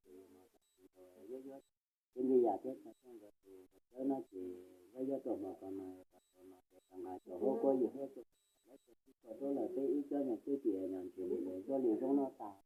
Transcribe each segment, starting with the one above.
ces yuav mus tau tus nraug yuav yuav. Ces nti yam thiab txog txog nkawd tus nraug cawb no ces yuav yuav rau hmo ko no kom tau no ces tau nqa cov huab kuab yus huab cua lawv cov tsib ko rau lawm peb ib co nyob twb tias nyob nrhiav li lawv nrog li zoo no tas.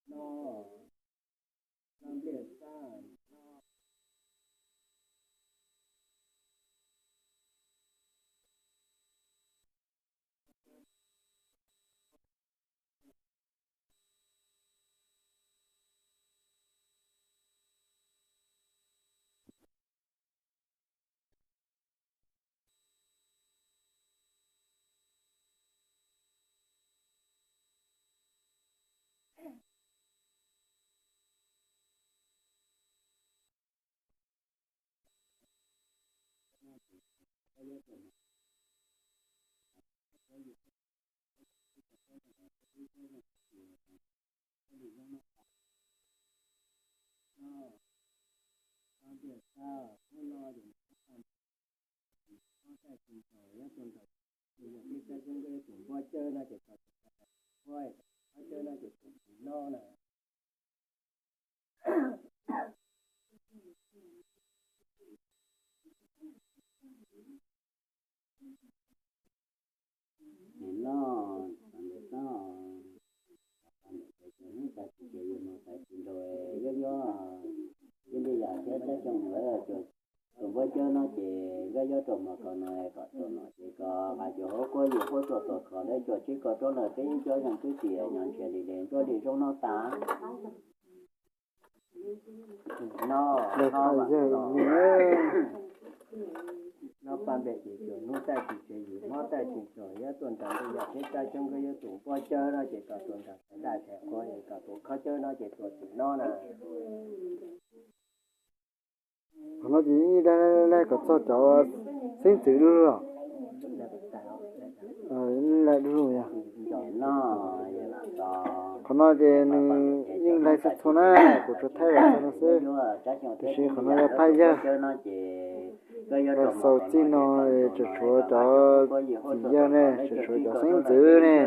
No, no ntiaj teb no. Nim no, thaum ntawd tau, tau ntawm peb cov hnub tag kis ces yus mus tau tsis nrau, yog yog, yog li yam thiab tab xyoo lawv tus npua cawb no ces yog yog rau hmo ko no kom tau no ces kom nqa cov huab kuab yus huab cua tuaj kho lawv cov tsib ko rau lawm peb ib co zoo twb tias nyob nrhiav li lawv nrog li zoo no tas. No, no, no pab npe ces cov hnub tag kis ces yus hmob tag kis txog yog tuaj nrog li yam thiab tab xyoo nkawd yog tus npua cawb no ces kom tuaj nrog daj tsov qhuab es kom tus khob cawb no ces tuaj tsis no na. Qhov no ces yeej laij laij kom txog cov xeeb ntxwv dua los. Laij dua los yog. Qhov no ces nws yeej laij txhua txhua na, kuv tsuas thaij los txog no xwb. Tiam sis qhov no yog phaj yawg, los xaus txij no tseem tshuav cov txiv yawg ne, tseem tshuav cov xeeb ntxwv ne,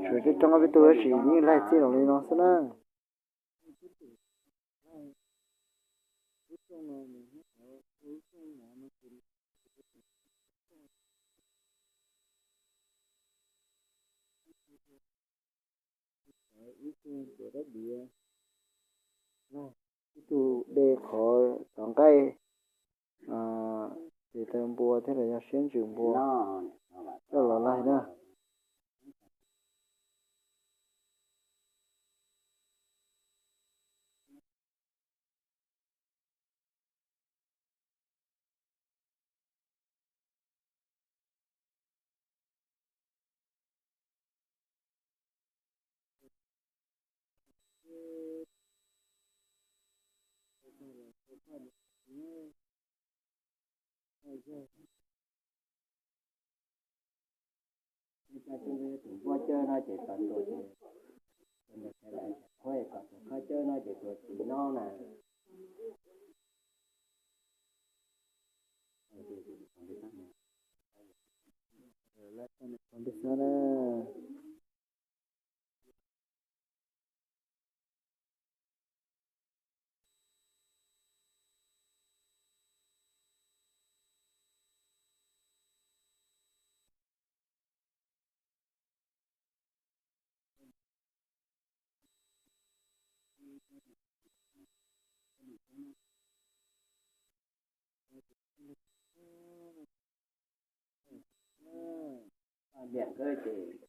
tshuav coob coob ob peb tug tab sis yeej laij txij los li no xwb na. Ib tug de qhov cov nqaij, ces taw npua thiab los yog siab ntsws npua coj los laij na. Tus npua cawb no ces kom tuaj, tus ntawd sawv daws qhuab kom tus khob cawb no ces tuaj tsis no na. Ntej xwb na. Paj Npiam nkawd ces